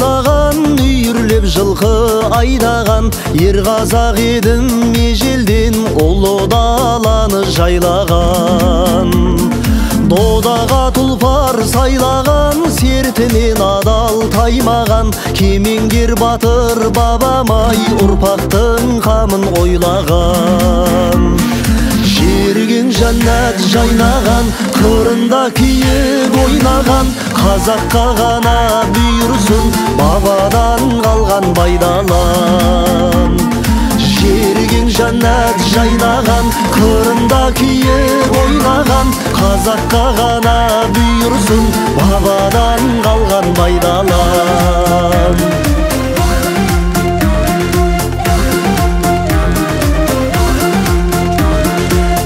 жайлаған, үйірлеп жылқы айдаған, ер қазақ едім ежелден, ұлы даланы жайлаған. Додаға тұлпар сайлаған, сертінен адал таймаған, кемеңгер батыр бабам-ай, ұрпақтың қамын ойлаған. Жерген жәннат жайнаған, қырында киік ойнаған, қазаққа ғана бұйырсын бабадан қалған бай далам. Жерген жәннат жайнаған, қырында киік ойнаған, қазаққа ғана бұйырсын бабадан қалған бай далам.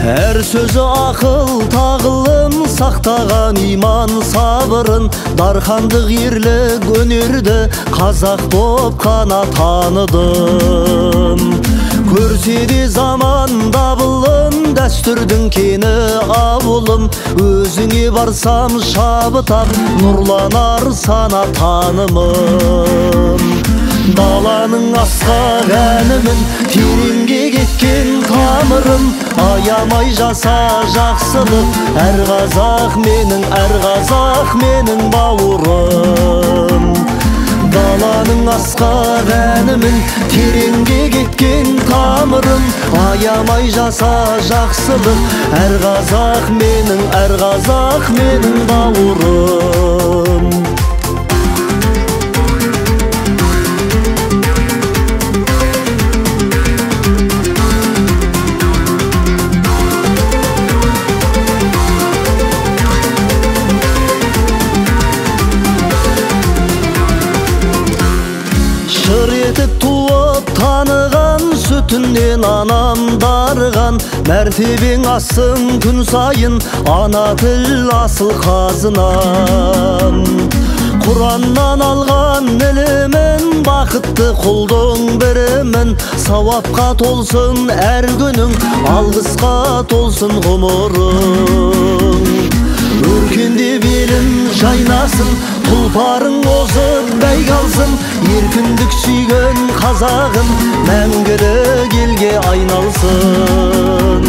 Әр сөзі ақыл тағылым, сақтаған иман сабырын, дархандық ерлік өнерді қазақ боп қана таныдым. Көрсе де заман дабылын, дәстүрдің кені ауылым, өзіңе барсам шабытап, нұрланар сана танымым. Даланың асқақ әнімін, тереңге кеткен тамырым, аямай жаса жақсылық, әр қазақ менің, әр қазақ менің бауырым. Даланың асқақ әнімін, тереңге кеткен тамырым, аямай жаса жақсылық, әр қазақ менің, әр қазақ менің бауырым. Шыр етіп туып таныған, сүтінен анам дарыған, мәртебең ассын күн сайын, ана тіл асыл қазынам. Құраннан алған ілімін, бақытты құлдың бірімін, сауапқа толсын әр күнің, алғысқа толсын ғұмырың. Өркендеп елім жайнасын, тұлпарың озып бәйге алсын, еркіндік сүйген қазағым мәңгілік елге айналсын.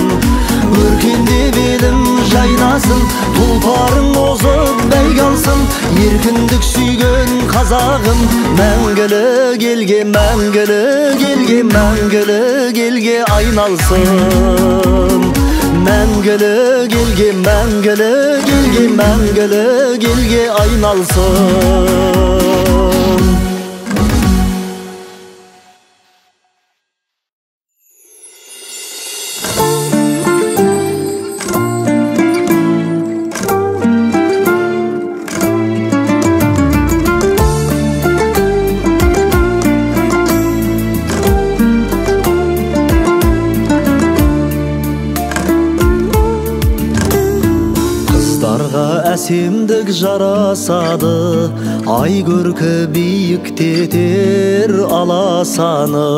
Өркендеп елім жайнасын, тұлпарың озып бәйге алсын, еркіндік сүйген қазағым мәңгілік елге, мәңгілік елге, мәңгілік елге айналсын. Мәңгілік елге, мәңгілік елге, мәңгілік елге айналсын. Әсемдік жарасады, ай көркі биіктетер аласаны.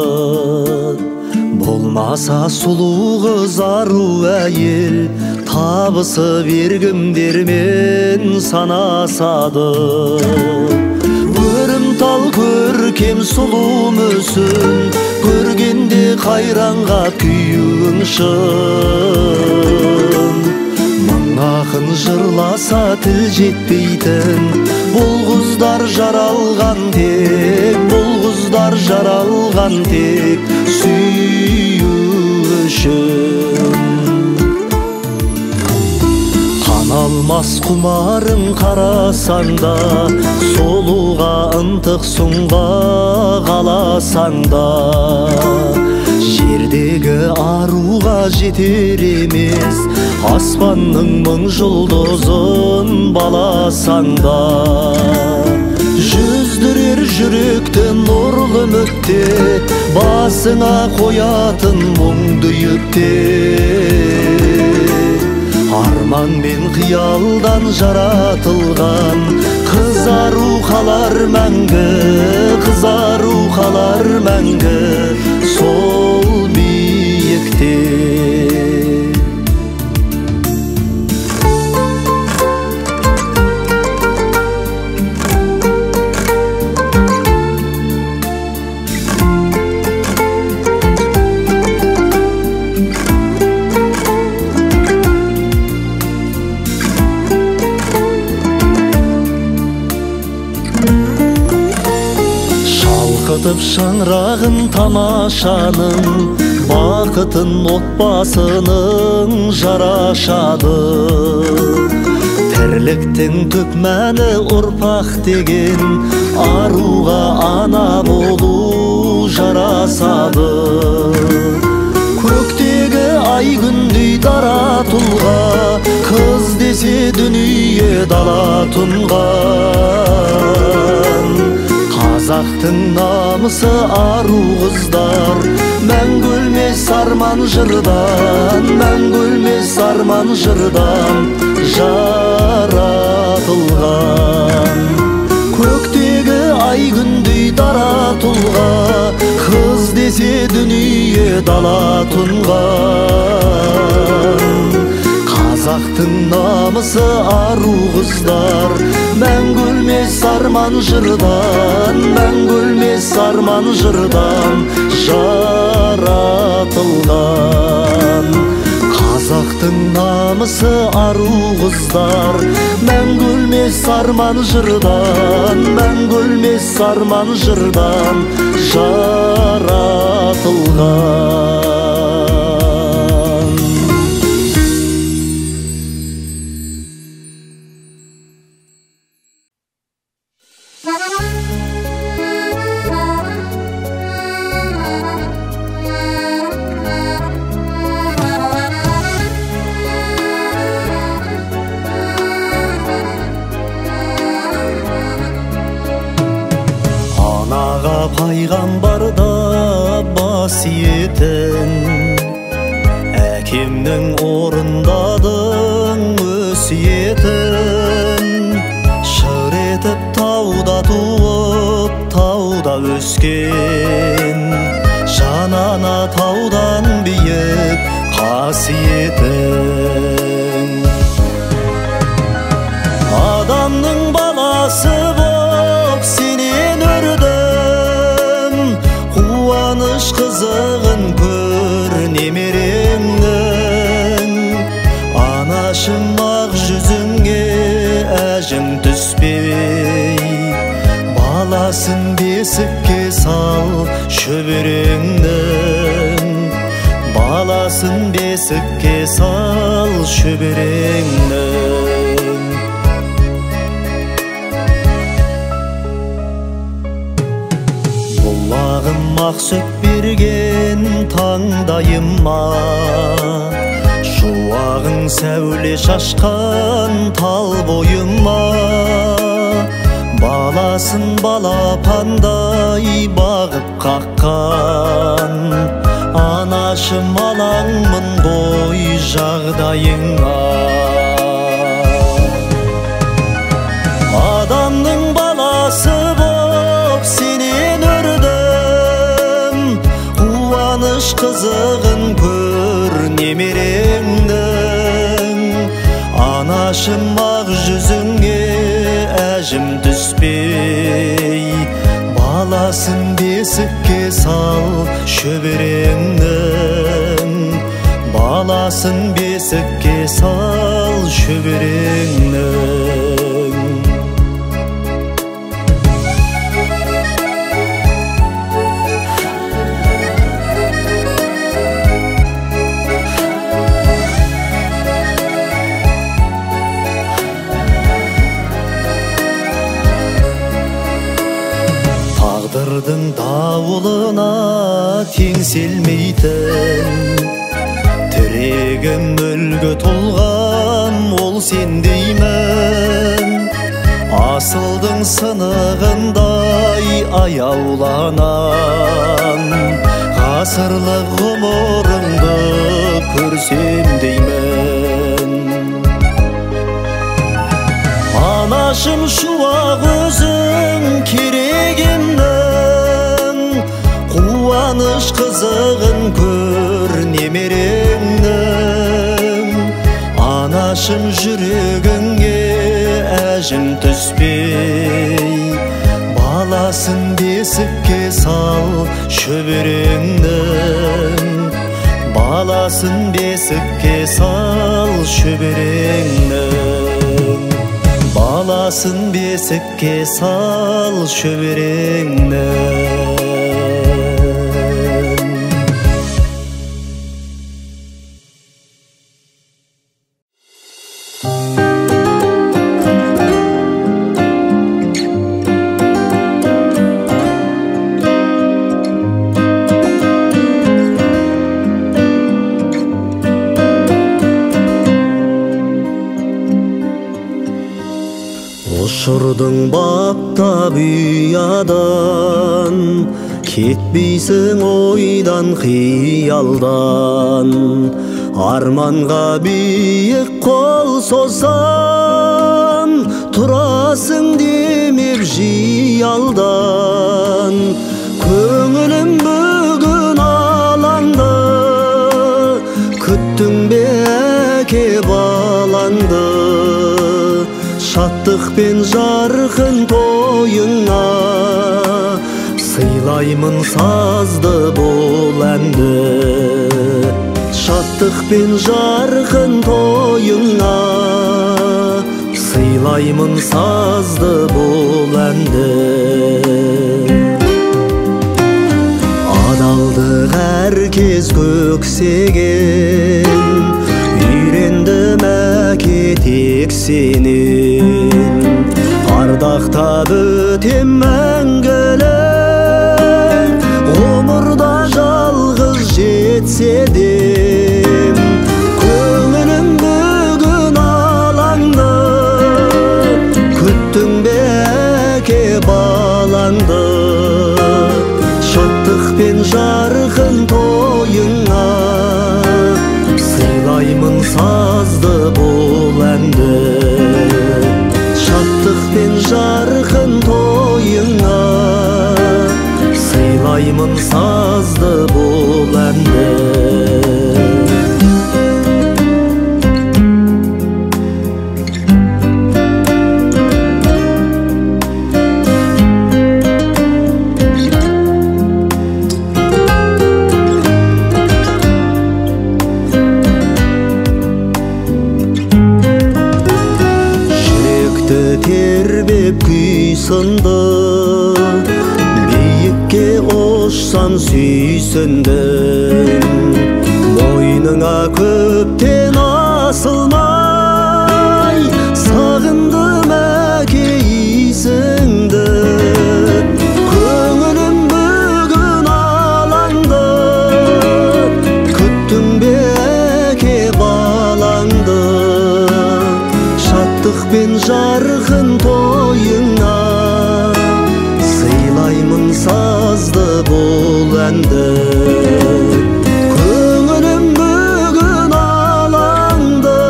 Болмаса сұлу қыз ару әйел, табысы бергімдермен санасады. Өрім тал көркем сұлу мүсін, көргенде қайранға күйуің шын. Ақын жырласа тіл жетпейтін, бұл қыздар жаралған тек, бұл қыздар жаралған тек сүю үшін. Қаналмас құмарың қарасаң да, сұлуға ынтық сұңға қаласаң да, жердегі аруға жетер емес, аспанның мың жұлдызын баласаң да. Жүздірер жүректі нұрлы үмітте, басыңа қоятын мұңды жүкте. Арман мен қиялдан жаратылған, қызару қалар мәңгі, қызару қалар мәңгі сол биікте. Ашытып шаңырағын тамашаның, бақытын отбасының жарашады. Тірліктің түп мәні ұрпақ деген, аруға ана болу жарасады. Көктегі ай күндей дара тұлға, қыз десе дүние дала тұнған. Қазақтың намысы ару қыздар, мәңгі өлмес арман жырдан, мәңгі өлмес арман жырдан жаратылған. Көктегі ай күндей дара тұлға, қыз десе дүние дала тұнған. Қазақтың намысы ару қыздар, мәңгі өлмес арман жырдан, мәңгі өлмес арман жырдан жаратылған. Қазақтың намысы ару қыздар, мәңгі өлмес арман жырдан, мәңгі өлмес арман жырдан жаратылған. Анаға пайғамбарда бас иетін, әкемнің орындадың өсиетін. Шыр етіп тауда туып, тауда өскен, жан ана таудан биік қасиетің. Адамның баласы боп сенен өрдім, қуаныш қызығын көр немереңнің. Анашым ақ жүзіңе әжім түспей, баласын бесікке сал шөбереңнің, баласын бесікке сал шөбереңнің. Бұлағым ақ сүт берген таңдайыма, шуағың сәуле шашқан тал бойыма. Баласын балапандай бағып қаққан, анашым алаңмын ғой жағдайыңа. Адамның баласы боп сенен өрдім, қуаныш қызығын көр немереңнің. Анашым ақ жүзіңе әжім түспей, баласын бесікке сал шөбереңнің, баласын бесікке сал шөбереңнің. Тағдырдың дауылына теңселмейтін, тірегім үлгі тұлғам ол сен деймін. Асылдың сынығындай аяуланам, ғасырлық ғұмырыңды көрсем деймін. Анашым шуақ өзің керегімнің, қуаныш қызығын көр немереңнің. Анашым жүрегіңе әжім түспей, баласын бесікке сал шөбереңнің, баласын бесікке сал шөбереңнің, баласын бесікке сал шөбереңнің. Ұшырдың баптап ұядан, кетпейсің ойдан қиялдан. Арманға биік қол созсам, тұрасың демеп жиялдан. Көңілім бүгін алаңды, күттің бе әке балаңды? Шаттықпен жарқын тойыңа, сыйлаймын сазды бұл әнді. Шаттықпен жарқын тойыңа, сыйлаймын сазды бұл әнді. Адалдық әр кез көксеген, үйрендім әке тек сенен. Ардақтап өтем мәңгілік, ғұмырда жалғыз жетсе де. Көңілім бүгін алаңды, күттің бе әке балаңды? Шаттықпен жарқын тойыңа, сыйлаймын сазды бұл әнді. Шаттықпен жарқын тойыңа, сыйлаймын сазды бұл әнді. Тербеп күй сынды, биікке ұшсам сүйсіндім. Мойныңа көптен асылмай, сағындым әке иісіңді. Көңілім бүгін алаңды, күттің бе әке балаңды? Шаттықпен жарқын тойыңа, сыйлаймын сазды бұл әнді. Көңілім бүгін алаңды,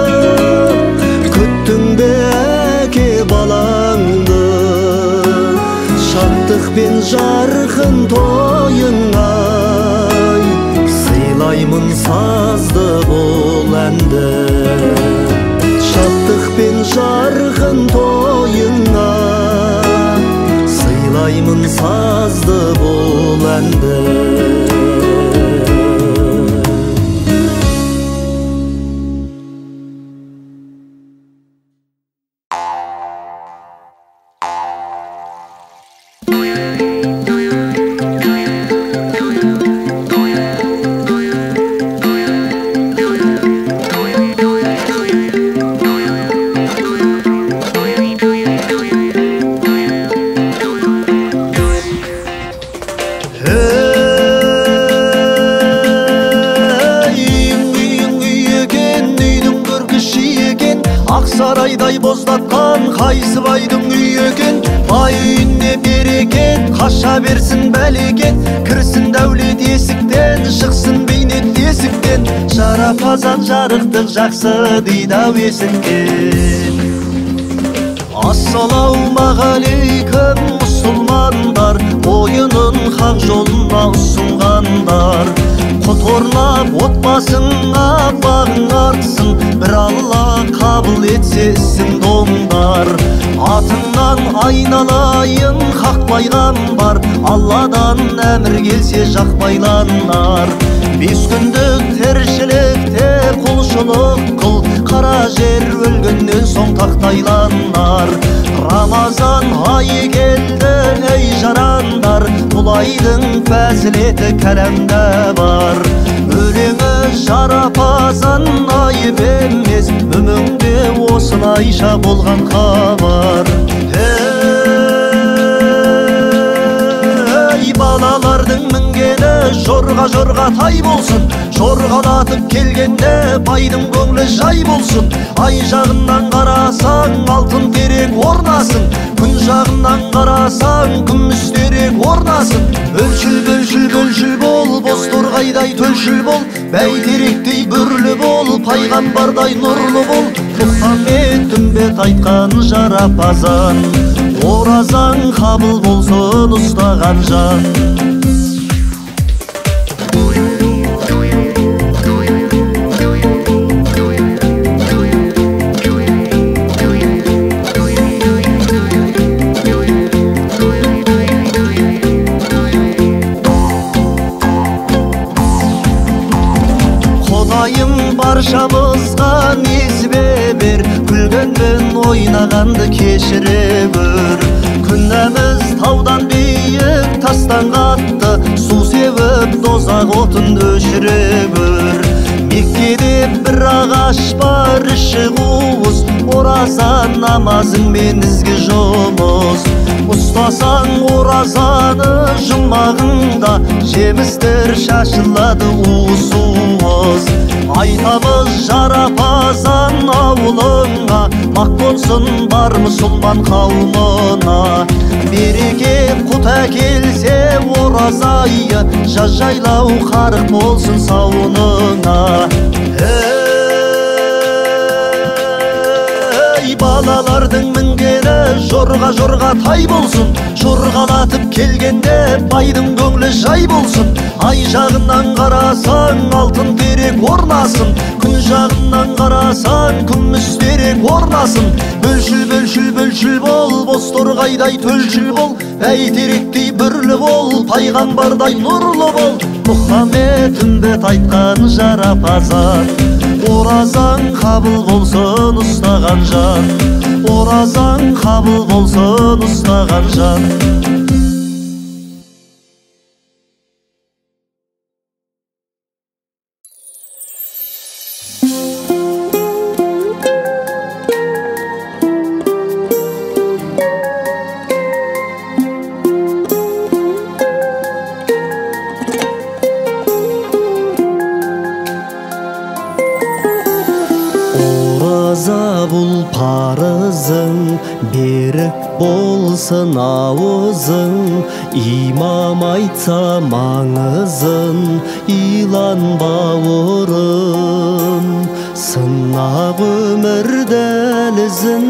күттің бе әке балаңды? Шаттықпен жарқын тойыңа, сыйлаймын сазды бұл әнді. Шаттықпен жарқын тойыңа, сыйлаймын сазды бұл әнді. Сарайдай боздатқан қайсы байдың үйі екен? Бай үйіне берекет, қаша берсін бәлекет. Кірсін дәулет есіктен, шықсын бейнет тесіктен. Жарапазан жарықтық жақсы дейді ау есіткен. Ассалаумағалейкум мұсылмандар, ойынын хақ жолына ұсынғандар. Құт орнап отбасыңа бағың артсын, бір Алла қабыл етсе ісіңді оңдар. Атыңнан айналайын хақ пайғамбар, Алладан әмір келсе жақ байланар. Бес күндік тіршілікте құлшылық қыл, қара жер өлгеннен соң тақтайланар. Рамазан айы келді, ей жарандар, бұл айдың фәзілеті кәләмда бар. Өлеңі жарапазан айып емес, мүміңде осылайша болған хабар. Ей, балалардың мінгені жорға-жорға тай болсын, жорғалатып келгенде байдың көңілі жай болсын. Ай жағынан қарасаң алтын терек орнасын, бозторғайдай төлшіл бол, бәйтеректей бүрлі бол, пайғамбардай нұрлы бол. Мұхаммед үмбет айтқан жарапазан, оразаң қабыл болсын ұстаған жан. Құдайым баршамызға несібе бер, күлгенмен ойнағанды кешіре көр. Күнәміз таудан биік, тастан қатты, су сеуіп дозақ отын өшіре көр. Меккеде бір ағаш бар, іші қуыс, ораза намазыңмен ізгі жұмыс. Ұстасаң оразаны жұмағыңда, жемістер шашылады уыс-уыс. Айтамыз жарапазан ауылыңа, мақ болсын бар мұсылман қауымына. Береке құт әкелсе ораза айы, жаз жайлау қарық болсын сауыныңа. Ей, балалардың мінгені жорға-жорға тай болсын, жорғалатып келгенде байдың көңілі жай болсын. Ай жағынан қарасаң алтын терек орнасын, күн жағынан қарасаң күміс терек орнасын. Бөлшіл, бөлшіл, бөлшіл бол, бозторғайдай төлшіл бол, бәйтеректей бүрлі бол, пайғамбардай нұрлы бол. Мұхаммед үмбет айтқан жарапазан, оразаң қабыл болсын ұстаған жан, оразаң қабыл болсын ұстаған жан. Ораза бұл парызың, берік болсын ауызың, имам айтса маңызын, илан бауырым. Сынақ өмір дәлізін,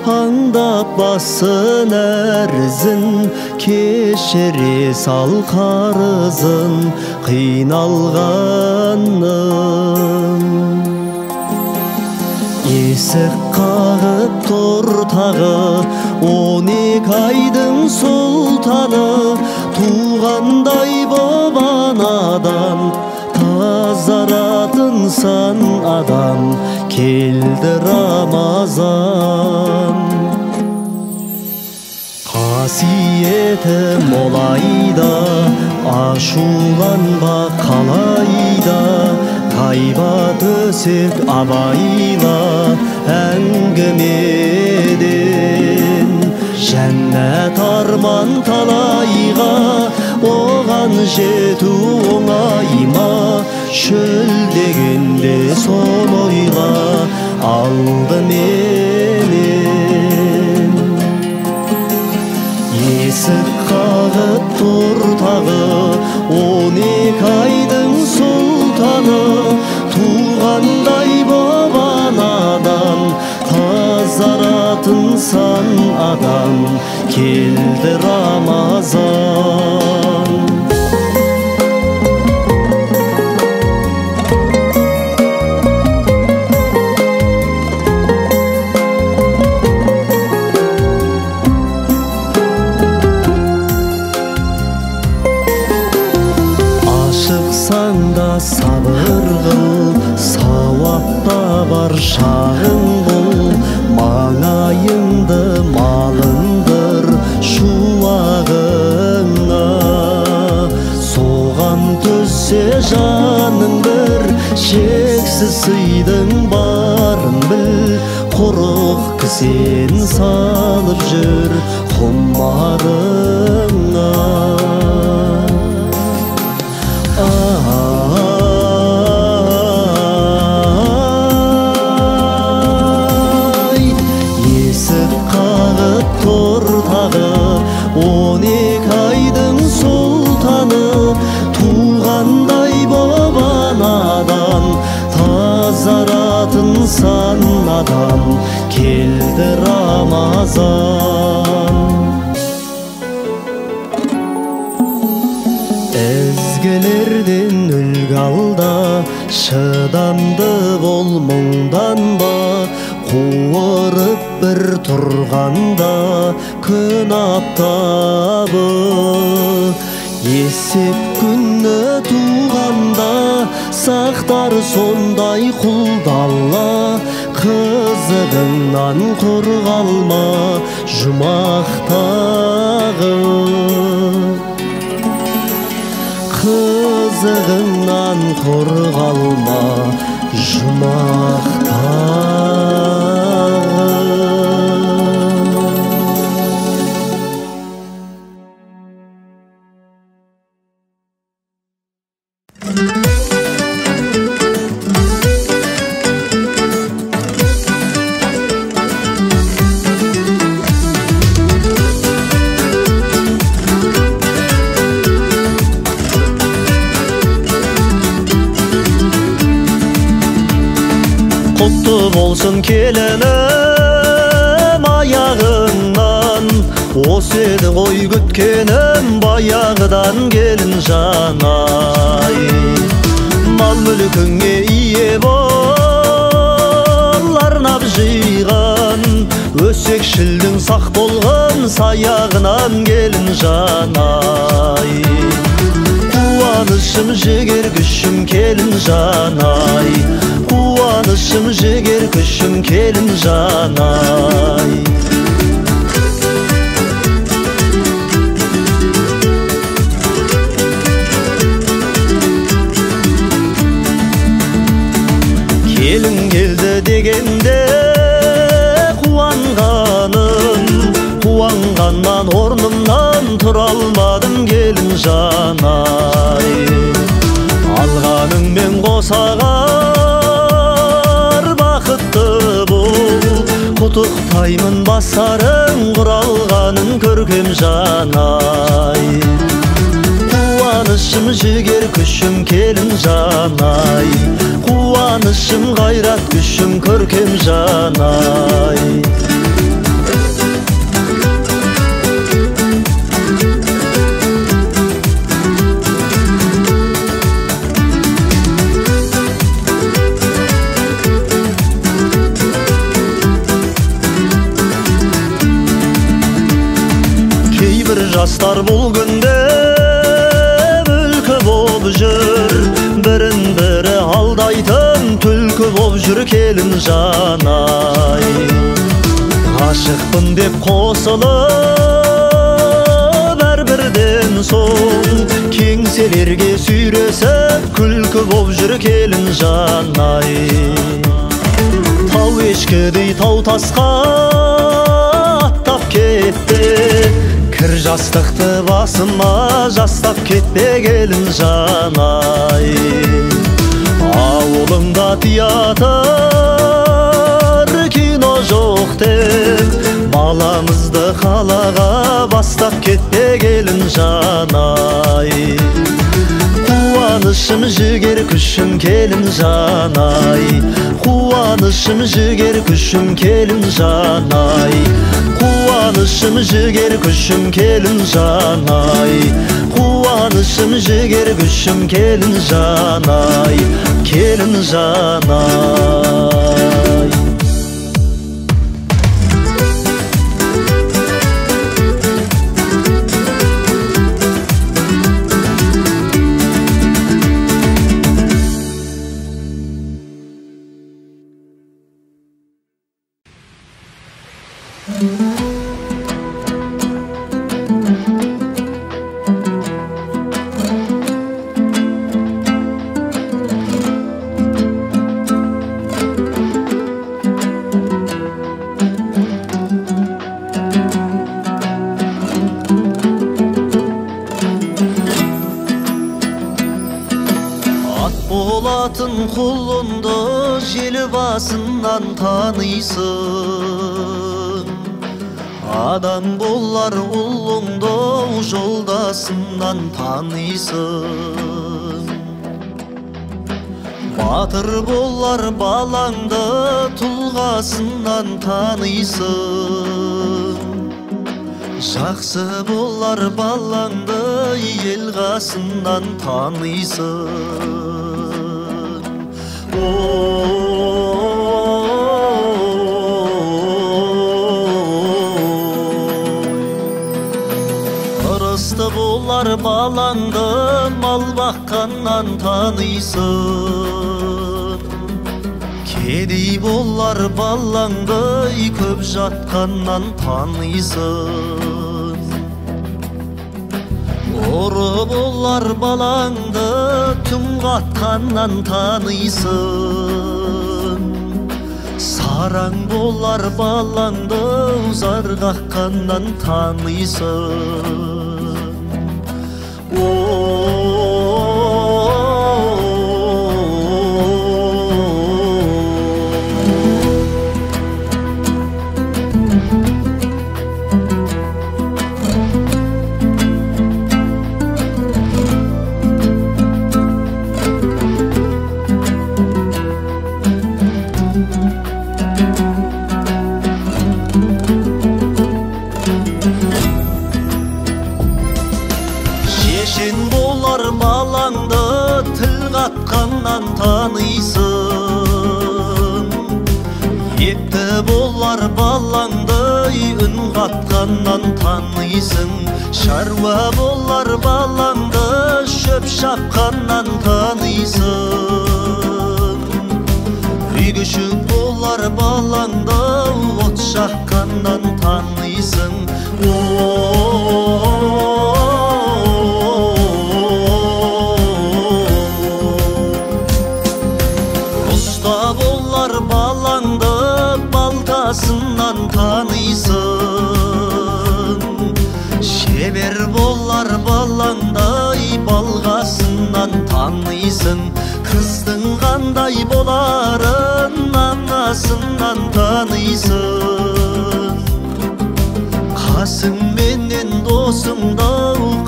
аңдап басын әрізін, кешіре сал қарызын, қиналғанын. Есік қағып тұр тағы, 12 айдың сұлтаны, туғандай боп анадан, тазаратын сан адам, келді Рамазан. Қасиеті мол айда, ашуланба қалайда, қайба төсек абайла әңгімеден. Жәннәт арман талайға, оған жету оңай ма? Шөлдегенде соны ойла алдыменен. Есік қағып тұр тағы, 12 айдың сұлтаны, туғандай боп анадан, тазаратын сан адам, келді Рамазан. Ашықсаң да сабыр қыл, сауап та бар шағың бұл, маңайыңды малындыр шуағыңа. Соған төзсе жаның бір, шексіз сыйдың барын біл, құрық кісен салып жүр құмарыңа. Ай, есік қағып тұр тағы, 12 айдың сұлтаны, туғандай боп Келді Рамазан. Ізгілерден үлгі ал да, шыдамды бол, мұңданба. Қуырып бір тұрғанда күн аптабы. Есеп күні туғанда сақтар сондай құлдала. Қызығыңнан құр қалма жұмақтағы. Қызығыңнан құр қалма жұмақтағы. Құтты болсын келінім аяғыңнан, осы еді ғой күткенім баяғыдан келін жанай. Мал мүлкіңе ие бол, арнап жиған, өсекшілдің сақ болған саяғынан келін жанай. Қуанышым жігер күшім келін жанай, қуанышым жігер күшім келін жанай. Келін келді дегенде қуанғаным, қуанғаннан орнымнан тұра алмадым келін жанай. Алғаныңмен қосағар бақытты бол, құттықтаймын бастарың құралғаның көркем жанай. Қуанышым жігер күшім келін жанай, қуанышым қайрат күшім көркем жанай. Кейбір жастар бұл күнде бүлкі боп жүр, бірін бірі алдайтын түлкі боп жүр келін жанай. Ғашықпын деп қосылып әрбірден соң, кеңселерге сүйресіп күлкі боп жүр келін жанай. Тау ешкідей тау тасқа аттап кетті, кір жастықты басыма жастап кетпе келін жанай. Ауылыңда театр кино жоқ деп, баламызды қалаға бастап кетпе келін жанай. Қуанышым жігер күшім келін жанай, қуанышым жігер күшім келін жанай. Қуанышым жігер күшім келін жанай, қуанышым жігер күшім келін жанай, келін жанай. Құлынды жел басынан танисың, адам болар ұлыңды жолдасынан танисың. Батыр болар балаңды тұлғасынан танисың, жақсы болар балаңды ел қасынан танисың. Ырысты болар балаңды мал баққаннан танисың, кедей болар балаңды көп жатқаннан танисың. Ұры болар балаңды түн қатқаннан танисың, сараң болар балаңды зар қаққаннан танисың. Шешен болар балаңды тіл қатқаннан танисың, епті болар балаңды үн қатқаннан танисың. Шаруа болар балаңды шөп шапқаннан танисың, үй күшік болар балаңды от жаққаннан танисың. Ұста болар балаңды балтасынан танисың, шебер болар балаңдай балғасынан танисың. Қыздың қандай боларын анасынан танисың, қасың менен досыңды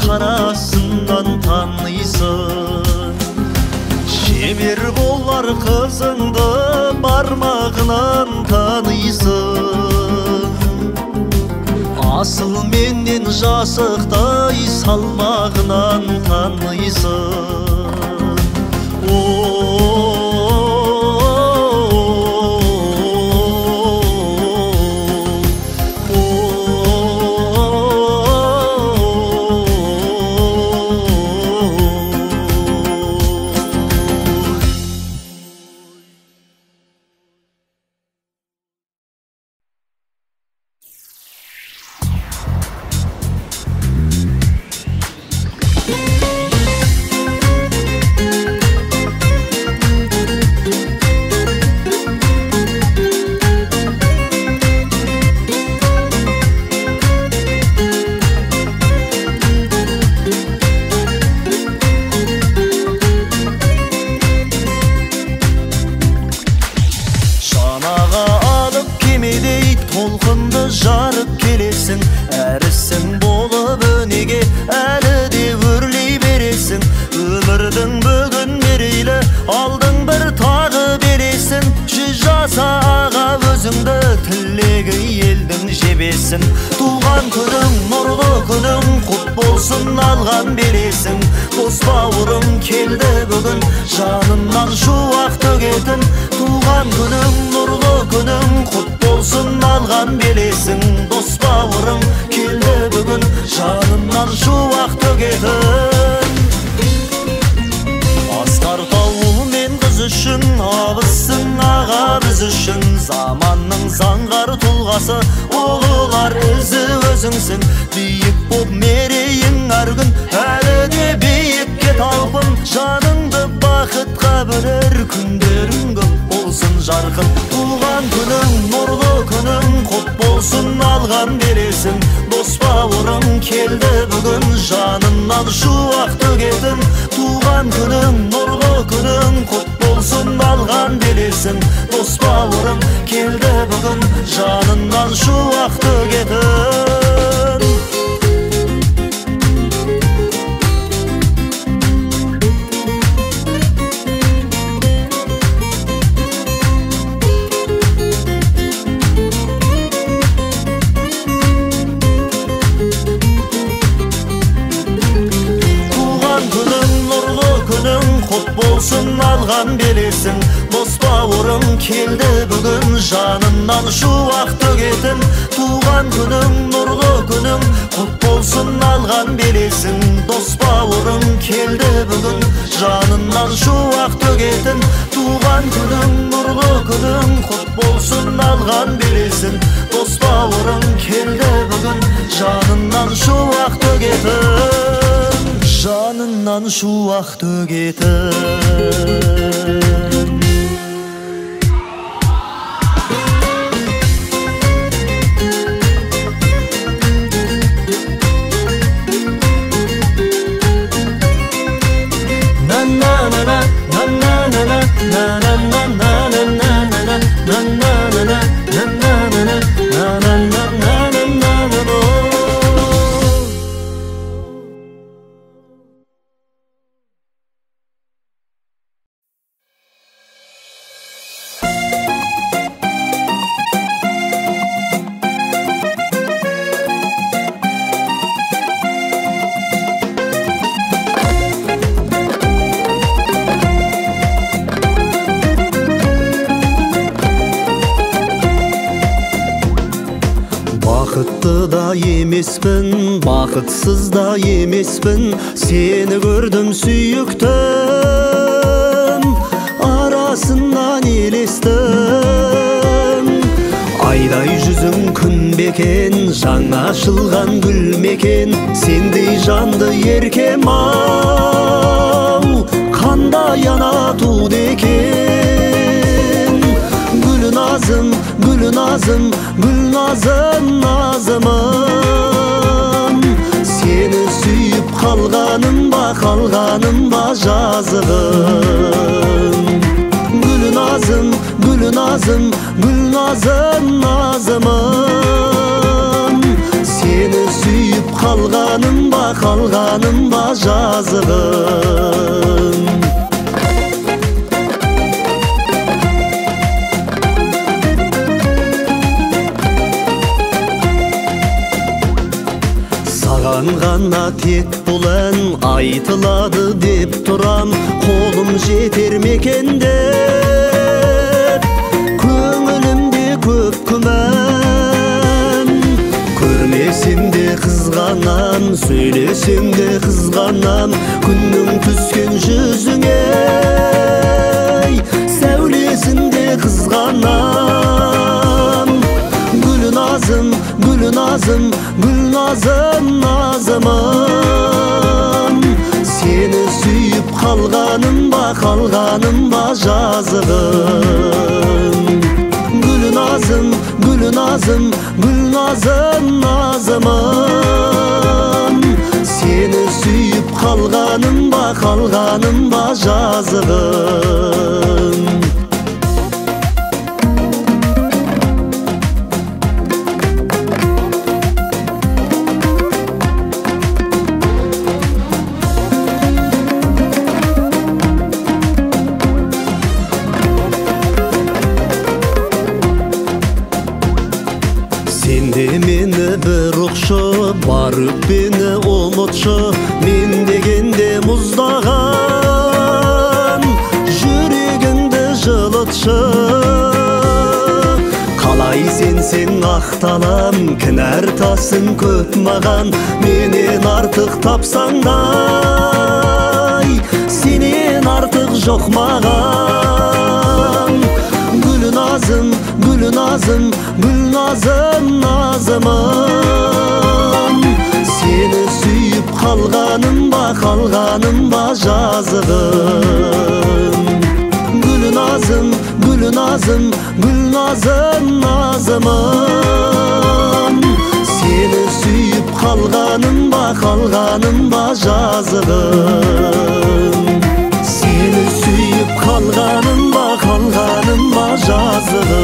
қарасынан танисың. Шебер болар қызыңды бармағынан танисың, асыл менен жасықтай салмағынан танисың. Толқынды жарып келесің, әрісің болып өнеге әлі де өрлей бересің. Өмірдің бүгін мерейлі, алдың бір тағы бересің. 100 жаса аға өзіңді, тілегі елдің жебесін. Туған күнің, нұрлы күнің, құт болсын алған белесің. Дос бауырың келді бүгін, жанынан шуақ төгетін. Туған күнің, нұрлы күнің, құт болсын алған белесің. Дос бауырың келді бүгін, жанынан шуақ төгетін. Асқар тауыл мен қыз үшін, абыссың аға біз үшін. Заманның заңғар тұлғасы, ұлылар ізі өзіңсің. Биік боп мерейің әр күн, әлі де биікке талпын. Жаныңды бақытқа бөлер күндерің көп болсын жарқын. Туған күнің, нұрлы күнің, құт болсын алған белесің. Дос бауырың келді бүгін, жанынан шуақ төгетін. Туған күнің, нұрлы күнің, құт болсын алған белесің. Дос бауырың келді бүгін, жанынан шуақ төгетін. алған белесің. Дос бауырың келді бүгін, жанынан шуақ төгетін. Туған күнің, нұрлы күнің, құт болсын алған белесің. Дос бауырың келді бүгін, жанынан шуақ төгетін. Туған күнің, нұрлы күнің, құт болсын алған белесің. Дос бауырың келді бүгін, жанынан шуақ төгетін. Жанынан шуақ төгетін. Бақытты да емеспін, бақытсыз да емеспін, сені көрдім сүйіктім, арасынан елестім. Айдай жүзің күн бекен, жаңа ашылған гүл мекен, сендей жанды еркем ау, қандай ана туды екен. Гүл назым, гүл назым, гүл назым, назымым, сені сүйіп қалғаным ба, қалғаным ба жазығым. Гүл назым, гүл назым, гүл назым, назымым, сені сүйіп қалғаным ба, қалғаным ба жазығым. Саған ғана тек бұл ән айтылады деп тұрам, қолым жетер мекен деп, көңілімде көп күмән. Көрмесем де қызғанам, сөйлесем де қызғанам, күннің түскен жүзіңе, сәулесін де қызғанам. Гүл назым, гүл назым, гүл назым, назымым, сені сүйіп қалғаным ба, қалғаным ба жазығым. Гүл назым, гүл назым, гүл назым, назымым, сені сүйіп қалғаным ба, қалғаным ба жазығым. Сенде мені бір ұқшы, бар өкпені ұмытшы, мен дегенде мұздаған жүрегіңді жылытшы. Қалай сенсең ақталам, кінәр тасың көп маған, менен артық тапсаң да, сенен артық жоқ маған. Гүл назым, гүл назым, гүл назым, назымым, сені сүйіп қалғаным ба, қалғаным ба жазығым. Гүл назым, гүл назым, гүл назым, назымым, сені сүйіп қалғаным ба, қалғаным ба жазығым. Сені сүйіп қалғаным ба, қалғаным ба жазығым.